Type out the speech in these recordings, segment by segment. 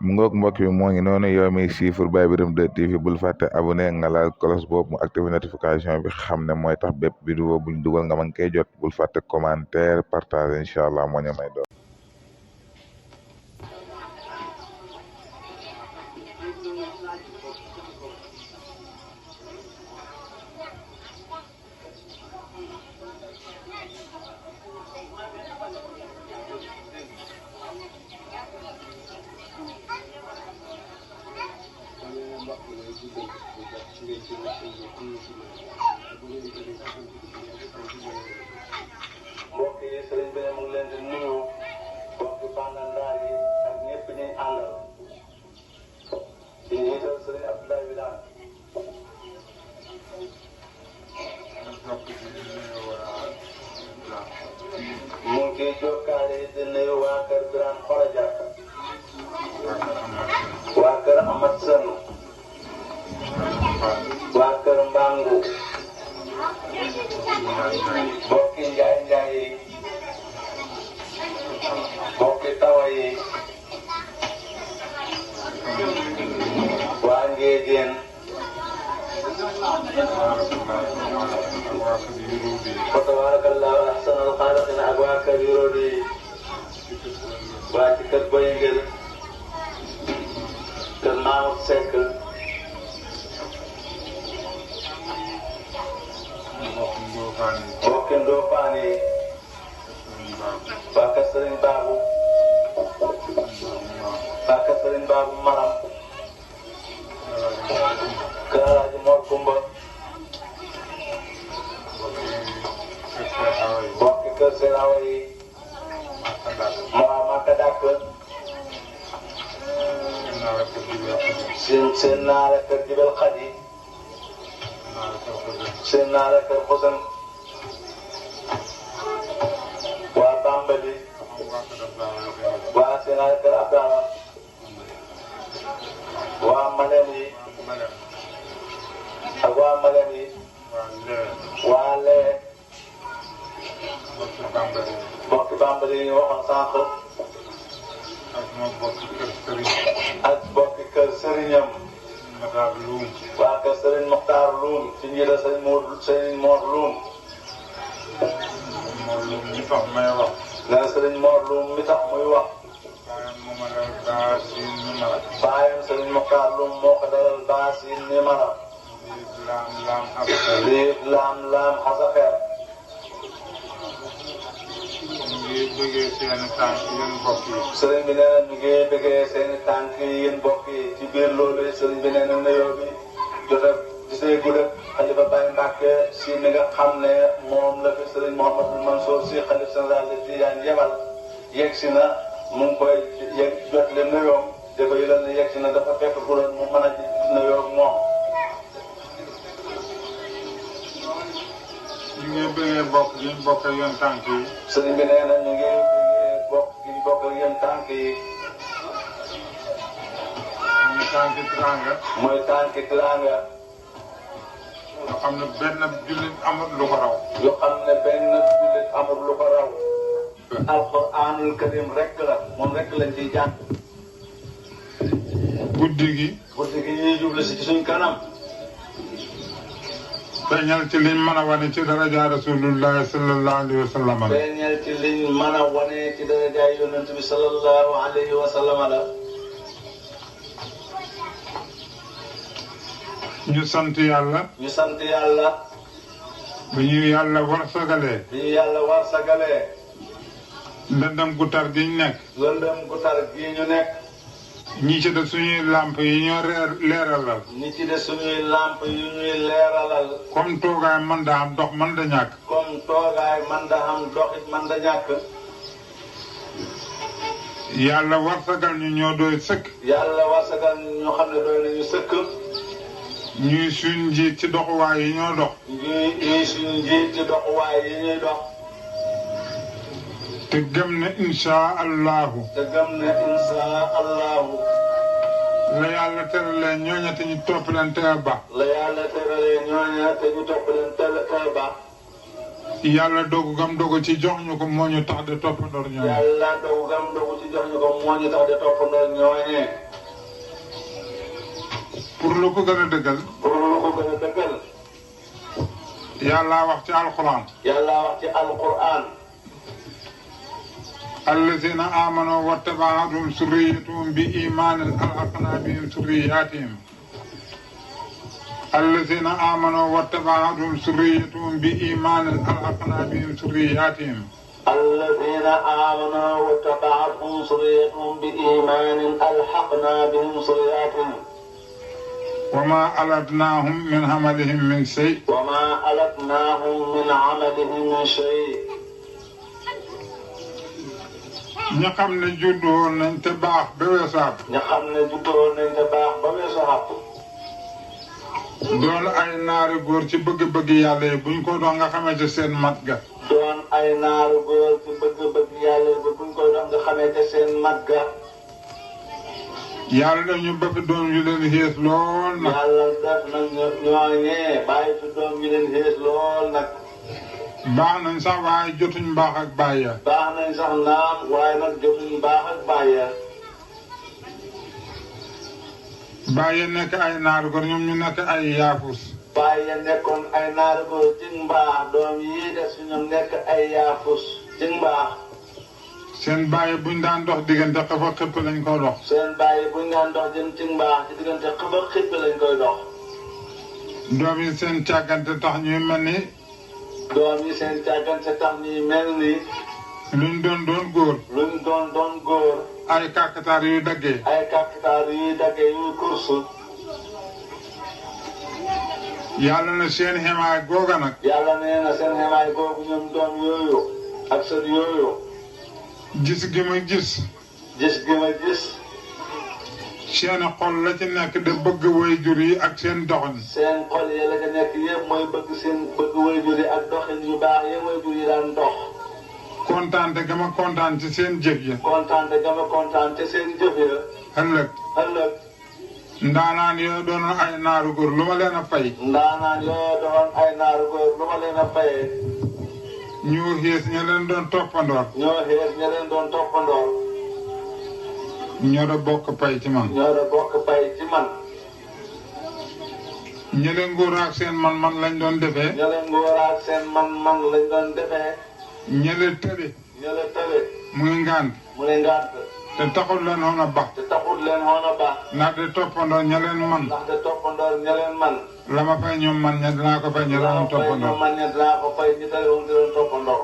mu ngoog mbokk bi moo ngi noonu yow mi siifur Baye Birame 2 TV bul fàtte abonné nga laal cloche boobu mu activé notification bi xam ne mooy tax bépp vidéo buñ dugal nga mën koy jot bul fàtte commentaire partage incha allah moo ñu may doon. mbokk yi sëriñ bi mu ngi leen di nuyu mbokki bànnandaar yi ak ñëpp ñuy àndal di jiital sëriñ Abdoulaye Wilane mu ngi ciy jokkaale di nuyu waa kër Birane Khoroja waa kër Amath Sène waa kër Mbangu mbokki njaay njaay yi mbokki tawa yi waa Ngéejeen fa tabarakallahu ahsanul xaaliqiin ak waa kër Yurodi waa ci kër Boyengel kër Mamoud Seck mbokki Ndofane yi waa kër Serigne Babou waa kër Serigne Babou Maram kër Alaaji Mor Kumba mbokki kër Serawa yi Maka Dak seen naara kër Jibel Xadi seen naara kër Xusan waa Bambali waa seen naara kër Abdala waa Malem yi ak waa Malem yi waa Lee mbokki Bambali yi ñu waxoon sànq ak mbokki kër Sëriñam waa kër Serigne Mokhtar Loum ci njiital Serigne Mor Loum nee na Serigne Mor Loum mi tax muy wax baayam Serigne Mokhtar Loum moo ko dalal Baasin Nimara liif laam laam xasaxeer sëriñ bi nee na ñu ngi bëggee seen i tànk yi yéen mbokk yi ci biir loolu sëriñ bi nee na nuyoo bi jot a gisee guddi xalifa Baye Mbacke si mi nga xam ne moom la fi sëriñ Mouhamadou Mansour si xalif général de Tidiane yebal yegg si na mu ngi koy yegg jot leen nuyoom di ko yëgal ne yegg si na dafa fekk guddoon mu mën a nuyoo moom. ñu ngi bëggee bokk gi ñu bokk ak yéen tànk yi. sëriñ bi nee na ñu ngi bëggee bokk gi ñu bokk ak yéen tànk yi. muy tànki teraanga. mooy tànki teraanga. yoo xam ne benn jullit amul lu ko raw. yoo xam ne benn jullit amul lu ko raw. alquranul karim rek la moom rek lañ ciy jàng. guddi gi. guddi gi ñuy jublu si ci suñ kanam. feeñal ci liñ mën a wane ci daraja rasulullah sallallahu alayhi wa sallam. feeñal ci liñ mën a wane ci daraja yonent bi sallallahu alayhi wa sallam la. ñu sant yàlla. ñu sant yàlla. bi ñu yàlla war sagalee. bi ñu yàlla war sagalee. lëndëm gu tar gi ñu nekk. lëndëm gu tar gi ñu nekk. ñi ci def suñuy lamp yi ñoo leeralal. ñi ci def suñuy lamp yi ñuy leeralal. comme toogaay man da am dox man da ñàkk. comme toogaay man da am doxit man da ñàkk. yàlla warsagal ñu ñoo doy sëkk. yàlla warsagal ñu xam ne doy nañu sëkk. ñuy suñ njiit ci doxuwaay yi ñoo dox. ñuy suñ njiit ci doxuwaay yi ñuy dox. te gëm ne insha allahu. te gëm ne insha allahu. la yàlla teralee ñooña te ñu topp leen teel ba. la yàlla teralee ñooña te ñu topp leen teel ba. yàlla dogu gam dogu ci jox ñu ko moo ñu tax de toppandoor ñooñe. yàlla dogu gam dogu ci jox ñu ko moo ñu tax de toppandoor ñooñe. pour lu ko gën a dëggal. pour lu ko gën a dëggal. yàlla wax ci alquran. yàlla wax ci alquran. allazina amanu wattaba'athum zurriyyatuhum bi imanin alhaqna bihim zurriyyatihim. allazina amanu wattaba'athum zurriyyatuhum bi imanin alhaqna bihim zurriyyatihim. الذين آمنوا واتبعتهم ذريتهم بإيمان ألحقنا بهم ذريتهم وما ألتناهم من عملهم من شيء وما ألتناهم من عملهم من شيء ñi xam ne juddu woon nañ te baax ba weesaat. ñi xam ne juddu woon nañ te baax ba weesaat. doon ay naari góor ci bëgg-bëgg yàlla yi buñ ko doon nga xamee ci seen mat ga. doon ay naaru góor ci bëgg-bëgg yàlla yi buñ ko doon nga xamee ci seen mat ga. yàlla def ñu bëgg doom yu leen xees lool nag. yàlla def nañ ñooñee bàyyi fi doom yu leen xees lool nag. baax nañ sax waaye jotuñ baax ak bàyyi. baax nañ sax naam waaye nag jotuñ baax ak bàyyi. bàyyi nekk ay naaru góor ñoom ñu nekk ay yaafus. bàyyi nekkoon ay naaru góor ci mbaax doom yii des fi ñoom nekk ay yaafus ci mbaax. seen bàyyi buñ daan dox diggante xëfa xëpp lañ ko dox. seen bàyyi buñ daan dox jëm ci mbaax ci diggante xëfa xëpp lañ koy dox. doom yi seen càggante tax ñuy mel ni. doom yi seen càggante tax ñuy mel ni. luñ doon góor. luñ doon góor. ay kàkkataar yuy daggee. ay kàkkataar yuy daggee yuy kursu. yàlla na seen xemaay googa nag. yàlla nee na seen xemaay googu ñoom doom yooyu ak sët yooyu. gis gi ma gis. gis gi ma gis. seeni xol la ci nekk de bëgg waajur yi ak seen doxin. seen xol yi la ci nekk yëpp mooy bëgg waajur yi ak doxin yu baax yi waajur yi daan dox. kontaan te gama kontaan ci seen jëf ya. kontaan te gama kontaan ci seen jëf ya. ëllëg. ndaanaan yoo doon ay naaru góor lu ma leen a fay. ndaanaan yoo doon ay naaru góor lu ma leen a fayee. ñoo xees ña leen doon toppandoor. ñoo xees ña leen doon toppandoor. ñoo da bokk pay ci man. ñoo da bokk pay ci man. ña leen ngóor ak seen man-man lañ doon defee. ña leen ngóor ak seen man-man lañ doon defee. ña leen tële. ña leen tële. muy ngant. mu ne ngant. te taxul leen xoon a baax. te taxul leen xoon a baax. ndax de toppandoor ña leen man. ndax de toppandoor ña leen man. la ma fay ñoom man ña dinaa ko fay ña doon toppandoor. ñoom man ña dinaa ko fay ñi doon toppandoor.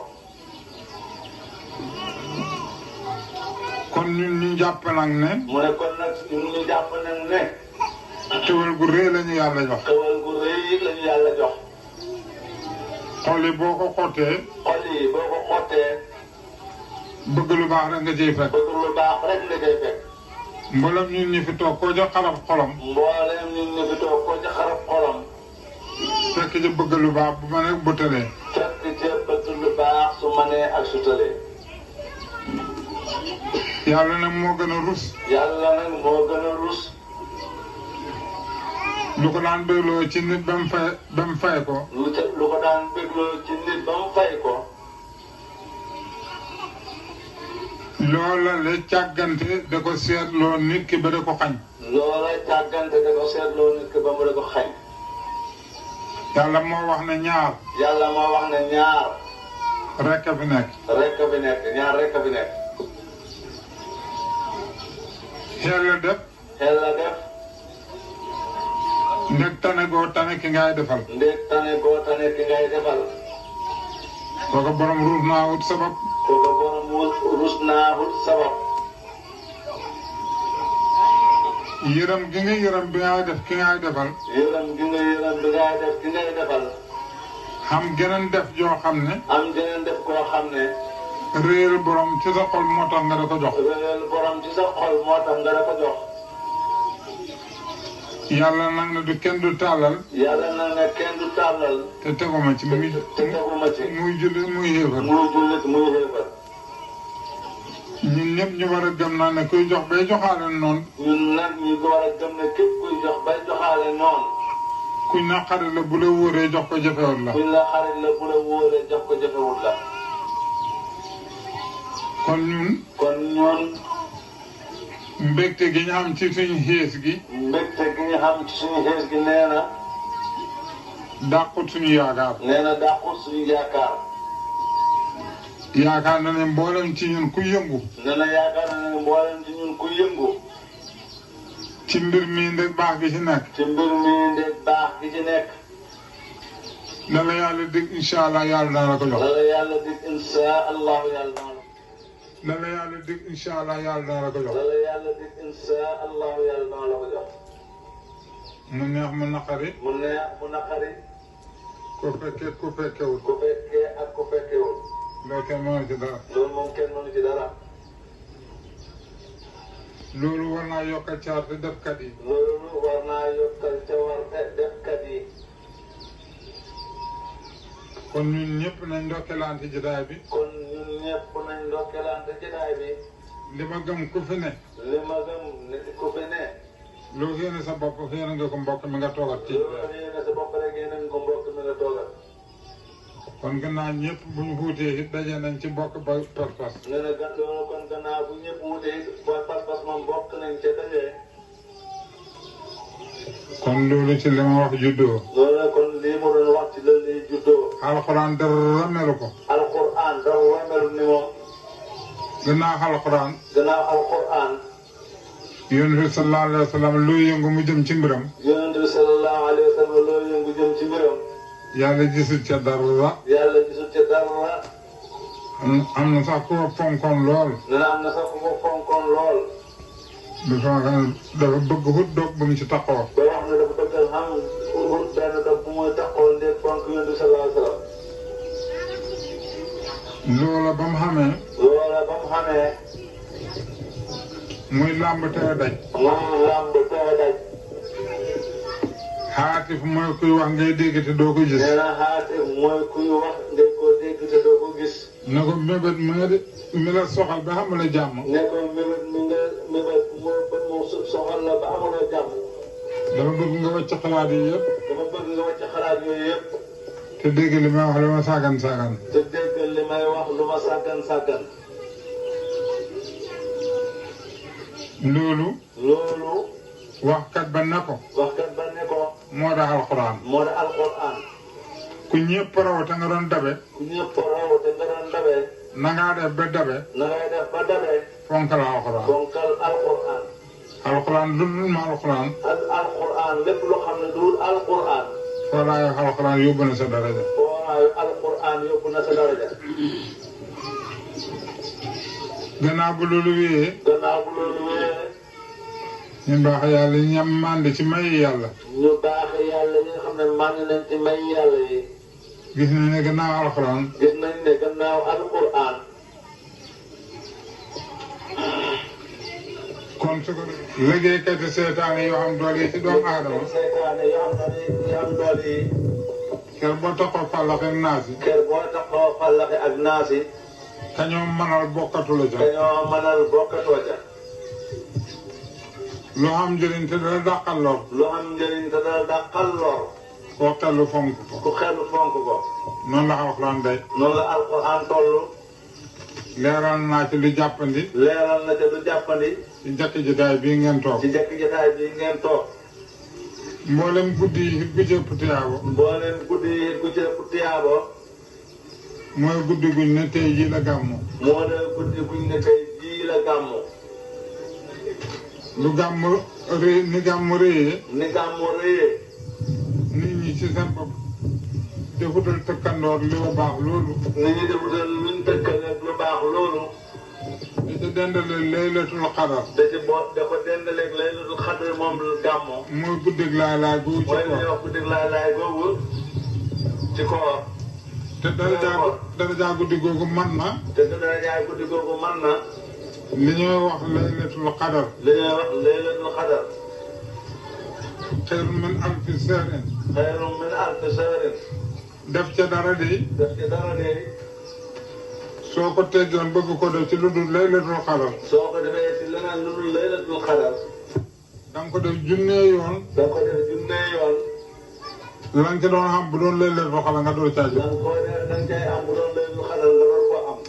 kon ñun ñu jàpp nag ne. mu ne kon nag ñun ñu jàpp nag ne. xéwal gu rëy la ñu yàlla jox. xéwal gu rëy la ñu yàlla jox. xol yi boo ko xottee. xol yi boo ko xottee. bëgg lu baax rek nga ciy fekk. bëgg lu baax rek nga ciy fekk. mboolem ñun ñi fi toog koo jox xarab xolam. mboolem ñun ñi fi toog koo jox xarab xolam. fekk ci bëgg lu baax bu ma ne bu tëlee. fekk ci bëgg lu baax su ma nee ak su tëlee. yàlla nag moo gën a rus. yàlla nag moo gën a rus. lu ko daan bégloo ci nit ba mu fay ko. lu ko daan bégloo ci nit ba mu fay ko. loola la càggante da ko seetloo nit ki ba da ko xañ. loola càggante da ko seetloo nit ki ba mu da ko xañ. yàlla moo wax ne ñaar. yàlla moo wax ne ñaar. rekk a fi nekk. rekk a fi nekk ñaar rekk a fi nekk. xel la def. xel la def. ndeg tane goo tane ki ngay defal. ndeg tane goo tane ki ngay defal. kooku borom ruus naa wut sabab. kooku borom ruus naa wut sabab. yërëm gi nga yërëm bi ngay def ki ngay defal. yërëm gi nga yërëm bi ngay def ki ngay defal. xam geneen def joo xam ne. am geneen def koo xam ne. réel borom ci sa xol moo tax nga da ko jox. réel borom ci sa xol moo tax nga da ko jox. yàlla nag ne du kenn du tàllal. yàlla nag ne kenn du tàllal. te teguma ci muy. te teguma ci. muy jullit muy xéefar. muy jullit muy xéefar. ñun ñëpp ñu war a gëm naa ne kuy jox bay joxaale noonu. ñun nag ñu war a gëm ne képp kuy jox bay joxaale noonu. kuñ na xarit la bu la wóoree jox ko jafewul la. kuñ la xarit la bu la wóoree jox ko jafewul la. kon ñun. mbégte gi ñu am ci suñu xees gi mbégte gi ñu xam ci suñu xees gi nee na dàqut suñu yaakaar nee na dàqul suñu yaakaar yaakaar na ne mboolem ci ñun ku yëngu nee na yaakaar na ne mboolem ci ñun ku yëngu ci mbir mi ndeg baax gi ci nekk ci mbir mi ndeg baax gi ci nekk la la yàlla dig incha allah yàlla dana la ko jox la la yàlla dig incha allahu yàlla dana la la la yàlla dig incha allah yàlla dana la ko jox la la yàlla dig incha allahu yàlla dana la ko jox mu neex mu naqari mu neex mu naqari ku fekkee ku fekkewul ku fekkee ak ku fekkewul loolu kenn mënu ci dara loolu moom kenn mënu ci dara loolu war naa yokkal caarte defkat yi loolu war naa yokkal ca war defkat yi kon ñun ñëpp nañ ndokkelante jotaay bi kon ñun ñëpp nañ ndokkelante jotaay bi li ma gëm ku fi ne li ma gëm ne ku fi ne loo xéene sa bopp xéene nga ko mbokk mi nga toogat ci loolu yéene sa bopp rek yéene ko mbokk mi nga toogal kon gannaaw ñëpp bu ñu xuutee it daje nañ ci bokk ba pas-pas nee na loolu kon gannaaw bu ñëpp wutee booy pas-pas moom bokk nañ ca dajee kon loolu ci li ma wax juddoo loolu nag kon lii mu doon wax ci la lii juddoo alxuraan dara melu ko alquran dara melu ni moom gannaaw alxuraan gannaaw alquran yonent bi sallallahu alayhi wa sallam lu yëngu mu jëm ci mbiram yonent bi sallallahu alayhi wa sallam loolu yëngu jëm ci mbiram yàlla gisul ca dara yàlla gisul ca dara am na sax ku ko fonkoon lool nee na am na sax ku ko fonkoon lool dafa bëgg hut doog bu mu ci taxaw ba wax ne dafa bëgg xam wut benn dog bu muy taxoon ndéeg fonk yonent bi sallallahu alayhi wa sallam loola ba mu xamee loola ba mu xamee muy làmb tey daj muy làmb tey daj xaatif mooy kuy wax ngay dégg te doo ko gis nee na xaatif mooy kuy wax ngay koo dégg te doo ko gis ne ko mébét mi nga de mi la soxal ba xamula jàmm ne ko mébét mi nga mébét moo soxal la ba amuloo jàmm dafa bëgg nga wàcc xalaat yi yëpp dafa bëgg nga wàcc xalaat yooyu yëpp te dégg li may wax li ma sàggan sàggan te dégg li may wax lu ma sàggan sàggan loolu loolu waxkat ba ne ko waxkat ba ne ko moo da alxuraan moo da alquran ku ñëpp raw te nga doon dabe ku ñëpp raw te nga doon dabee na ngaa def ba dabe na ngay def ba dabee fonkal alxuraan bonkal alquran alxuraan lu dul ma alxuraan ak alquran lépp loo xam ne duul alquran foo laa wax alxuraan yóbbu na sa daraja fooraayu alquran yóbbu na sa daraja gannaaw bu loolu wéyee gannaaw bu loolu wéyee ñu baax yàlla ñam màndi ci may yàlla ñu baax yàlla ñi nga xam ne mànn nañ ci may yàlla yi gis nañ ne gannaaw alxuraan gis nañ ne gannaaw alquran kon su ko liggéeykati seetaane yoo xam doole yi ci doomu aadama seytaane yoo xam ne yoo am doole yi ker boo taxaw fàllax ak naas yi kër boo taxaw fallaxe ak naas yi kañoo mënal bokkatu la ca dañoo mënal bokkatoo ca loo xam njëriñ te dana dàqal lor lu am njëriñ te dana dàqal lor koo xellu fonk ko ku xelu fonk ko noonu la alxuraan day noonu la alquran toll leeral naa ci lu jàppandi leeral na ca lu jàppandi ci jàkk jotaay bii ngeen toog ci njëkk jotaay bi ngeen toog mboolem guddi yi gu jëpp tiyaabo mbooleem guddi yi gu ci ëpp tiyaabo mooy guddi guñ ne tey jii la gàmmu moo de guddi buñ ne tey jii la gàmmu lu gàmm rëy ni gàmm rëyee ni gàmmu réyee nit ñi ci seen bopp defutal tëkkandoor li ba baax loolu nit ñi defutal luñ tëkkaleeg lu baax loolu da ca dendale laylatul xadar da ci boo da ko dendaleeg laylatul xadr moom gàmmu mooy guddig laay gu ci mooy li ñuy ko wax guddi laay googu ci koor te darajaa guddi googu man na te dara jaay guddi googu man na li ñuy wax laylatul xadar li ñuy wax laylatul xadar xayrun min alfi sahrin xayrun min alfi shahrin def ca dara di def ci dara de soo ko teggoon bëgg ko def ci lu dul laylatul xadar soo ko defee ci leneen lu dul laylatul xadar da nga ko def junnee yoon da nga ko def junnee yoon la nga ca doon xam bu doon laylatul xadar nga doon caaj da nga koo def da nga cay am bu doon laylatul xadar nga doon ko am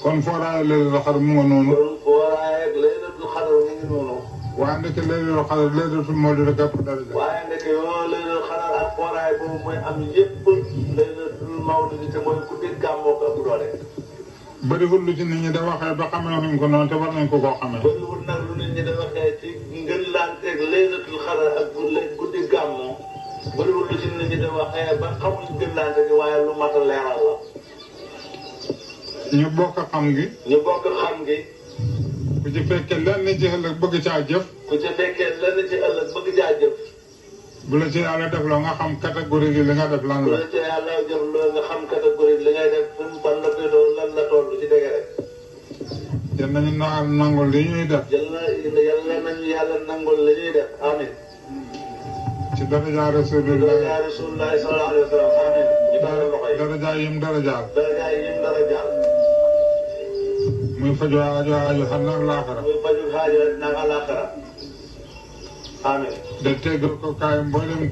kon foo raayee laylatul xadar mu nga noonu kon foo raayee laylatul waaye ndeke laylatul qadr laylatul mawlid la gàpp daraja. waaye ndeke yoo laylatul qadr ak fooraay boobu mooy am yëpp laylatul mawlid te mooy guddi gàmmoo ko ëpp doole. bëriwul lu ci nit ñi da waxee ba xamee nañ ko noonu te war nañ ko koo xamee. bëriwul nag lu nit ñi da waxee ci ngën laanteeg laylatul qadr ak guddi gàmmoo bëriwul lu ci nit ñi da waxee ba xamuñ ngën laante gi waaye lu mat a leeral la. ñu bokk xam gi. ñu bokk xam gi. ku ci fekkee lenn ci ëllëg bëgg caa jëf. ku ci fekkee lenn ci ëllëg bëgg caa jëf. bu la ci yàlla def loo nga xam catégorie gi li nga def lan bu la. la ci yàlla def loo nga xam catégorie li ngay def fi mu ban la koy doon lan la toll ci dëgg rek. jël nañu nangul li ñuy def. yàlla nañu yàlla nangul li ñuy def amin. ci daraja rasulullah. daraja rasulullah sallallahu alayhi wa sallam amin. ñu tàllal loxo yi. daraja yim darajaal. daraja yim darajaal. muy faju aajo xam nag laaxara. muy faju aajo nag alaaxara amin. da teggal ko kaay mboolem